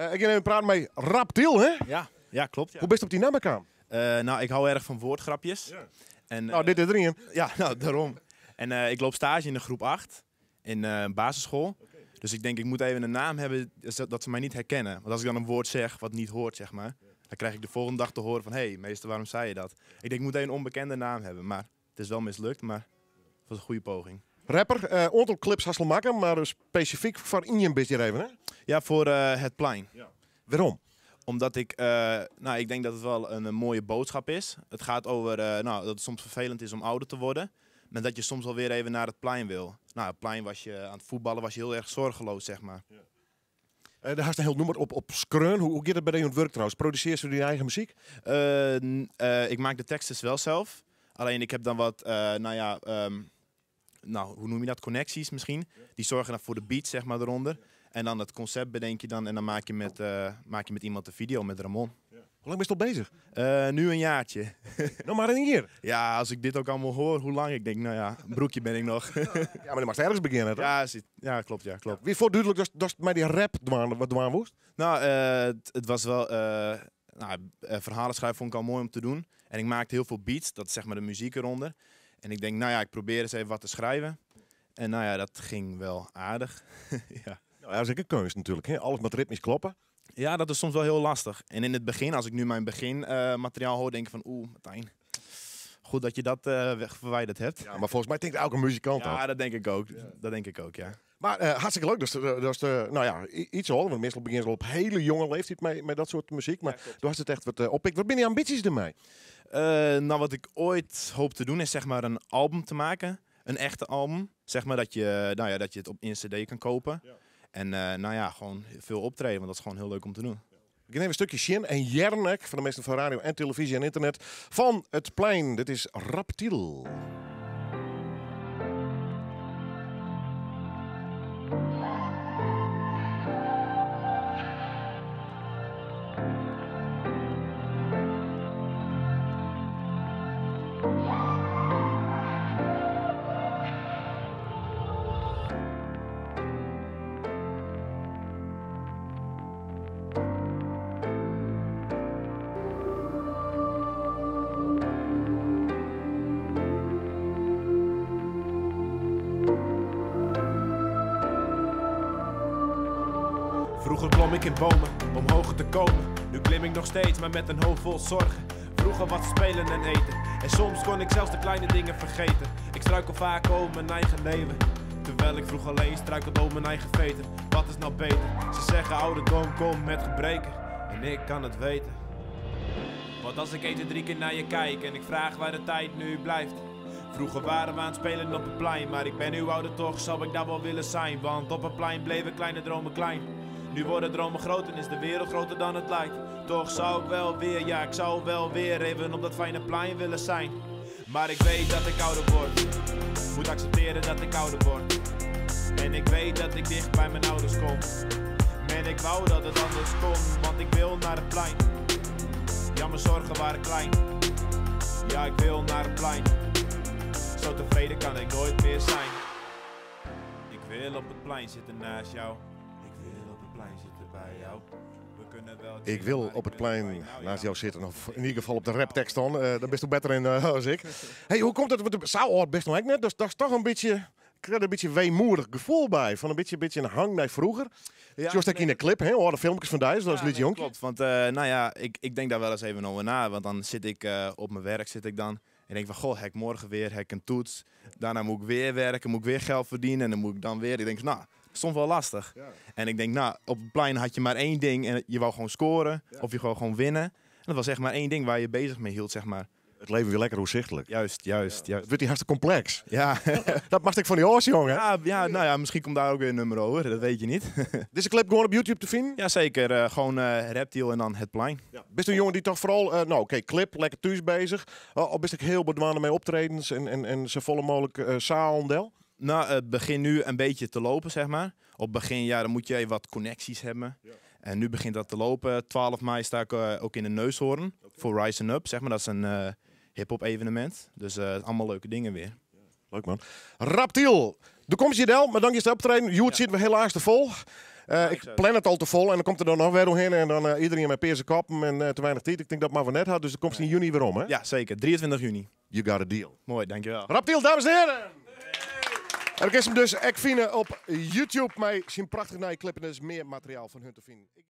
Ik gean even praten mei Raptiel, hè? Ja, ja klopt. Ja. Hoe bist op dy namme kaam? Nou, ik hou erg van woordgrapjes. Ja. En, Nou, dit is der ien. Ja, nou, daarom. En ik loop stage in de groep 8 in basisschool. Dus ik denk, ik moet even een naam hebben dat ze mij niet herkennen. Want als ik dan een woord zeg wat niet hoort, zeg maar, dan krijg ik de volgende dag te horen van, hé, hey, meester, waarom zei je dat? Ik denk, ik moet even een onbekende naam hebben. Maar het is wel mislukt, maar het was een goede poging. Rapper, oantal clips hast al makke, mar spesifyk foar ien bist hjir even, hè? Ja, foar Het Plein. Ja. Wêrom? Omdat ik, nou, ik denk dat het wel een mooie boodschap is. Het gaat over, nou, dat het soms vervelend is om ouder te worden. Maar dat je soms wel weer even naar het plein wil. Nou, het plein was je aan het voetballen, was je heel erg zorgeloos, zeg maar. Ja. Dêr hast in hiel nûmer op skreaun. Hoe giet it by dy oan it wurk trouwens? Produsearrest dyn eigen muzyk? Ik maak de teksten wel zelf. Alleen ik heb dan wat, nou ja, nou, hoe noem je dat? Connecties misschien. Die zorgen dan voor de beats, zeg maar, eronder. En dan het concept bedenk je dan en dan maak je met iemand de video, met Ramon. Ja. Hoe lang bist al bezig? Nu een jaartje. Noch mar in jier? Ja, als ik dit ook allemaal hoor, hoe lang? Ik denk, nou ja, een broekje ben ik nog. Ja, maar dan mag je ergens beginnen, toch? Ja, zit, ja, klopt, ja, klopt. Ja. Wie voor duidelijk dat met die rap wat dwaan woest? Nou, het was wel, nou, verhalen schrijven vond ik al mooi om te doen. En ik maakte heel veel beats, dat is zeg maar de muziek eronder. En ik denk, nou ja, ik probeer eens even wat te schrijven. En nou ja, dat ging wel aardig. Ja. Nou, dat is ook een keunst natuurlijk, hè? Alles moet ritmisch kloppen. Ja, dat is soms wel heel lastig. En in het begin, als ik nu mijn beginmateriaal hoor, denk ik van, oeh, Martijn, goed dat je dat weg verwijderd hebt. Ja, maar volgens mij denkt elke muzikant Ja, dat. dat denk ik ook. Ja. Dat denk ik ook, ja. Maar hartstikke leuk. Dus, dat is de, nou ja, iets hoor, want meestal beginnen ze al op hele jonge leeftijd met dat soort muziek. Maar Ja, klopt. toen was het echt wat oppikt. Wat zijn je ambities ermee? Nou, wat ik ooit hoop te doen is zeg maar een album te maken. Een echte album. Zeg maar dat je, nou ja, dat je het op in cd kan kopen. Ja. En nou ja, gewoon veel optreden, want dat is gewoon heel leuk om te doen. Ik neem een stukje Shin en Jernek van de meeste van radio en televisie en internet van het plein. Dit is Raptiel. Vroeger klom ik in bomen om hoger te komen. Nu klim ik nog steeds, maar met een hoofd vol zorgen. Vroeger was spelen en eten. En soms kon ik zelfs de kleine dingen vergeten. Ik struikel vaak over mijn eigen leven. Terwijl ik vroeg alleen struikelde over mijn eigen veten. Wat is nou beter? Ze zeggen ouderdom komt met gebreken. En ik kan het weten. Want als ik 1, 2, 3 keer naar je kijk en ik vraag waar de tijd nu blijft. Vroeger waren we aan het spelen op het plein, maar ik ben nu ouder toch, zou ik daar wel willen zijn. Want op het plein bleven kleine dromen klein. Nu worden dromen groot en is de wereld groter dan het lijkt. Toch zou ik wel weer, ja ik zou wel weer even op dat fijne plein willen zijn. Maar ik weet dat ik ouder word, moet accepteren dat ik ouder word. En ik weet dat ik dicht bij mijn ouders kom. En ik wou dat het anders kon, want ik wil naar het plein. Ja, mijn zorgen waren klein. Ja, ik wil naar het plein. Zo tevreden kan ik nooit meer zijn. Ik wil op het plein zitten naast jou. Ik wil op het plein zitten bij jou. We kunnen wel Ik chillen, wil maar ik op het wil plein bij jou, naast ja. jou zitten. Of in ieder geval op de raptekst dan. Daar bist du beter in als ik. Hey, hoe komt dat? Want zo oud bist nog ik net. Dus dat is toch een beetje... Ik krijg er een beetje weemoedig gevoel bij. Van een beetje een hang naar vroeger. Ja, Zoals dat in de clip, hè? Hoor de filmpjes van Duits, dat is Ja, Lied nee, Jonkje. Klopt, want nou ja, ik denk daar wel eens even over na. Want dan zit ik op mijn werk zit ik dan. En denk van, goh, heb ik morgen weer, heb ik een toets. Daarna moet ik weer werken, moet ik weer geld verdienen. En dan moet ik dan weer. Ik denk, nou, soms wel lastig. Ja. En ik denk, nou, op het plein had je maar één ding. En je wou gewoon scoren Ja. of je wou gewoon winnen. En dat was echt maar één ding waar je bezig mee hield, zeg maar. Het leven weer lekker overzichtelijk. Juist, juist, Het juist. wordt hier hartstikke complex. Ja. Dat mag ik van die oors, jongen. Ja, ja, nou ja, misschien komt daar ook weer een nummer over, dat weet je niet. Deze clip gewoon op YouTube te vinden? Jazeker, gewoon Reptiel en dan Het Plein. Ja. Bist een jongen die toch vooral, nou oké, clip, lekker thuis bezig. Of bist ik heel bedwaande mee optredens en zo volle mogelijk zaal? Nou, het begint nu een beetje te lopen, zeg maar. Op het begin, ja, dan moet je even wat connecties hebben. Ja. En nu begint dat te lopen. 12 mei sta ik ook in de Neushoorn voor Rising Up, zeg maar. Dat is een hip-hop evenement. Dus allemaal leuke dingen weer. Leuk man. Raptiel, de komst je del, maar dank je het optreden. Joert zit we helaas te vol. Ik plan it al te fol en dan komt der dan noch wer oerhinne en dan iedereen mei pearse koppen en te weinich tiid. Ik tink dat moatte we net ha, dus do komst yn juny werom, hè? Ja, seker. 23 juny. You got a deal. Moai, dankjewel. Raptiel, dames en hearen! En do kinst him dus ek fine op YouTube mei syn prachtich nije clip en der is mear materiaal fan him te finen.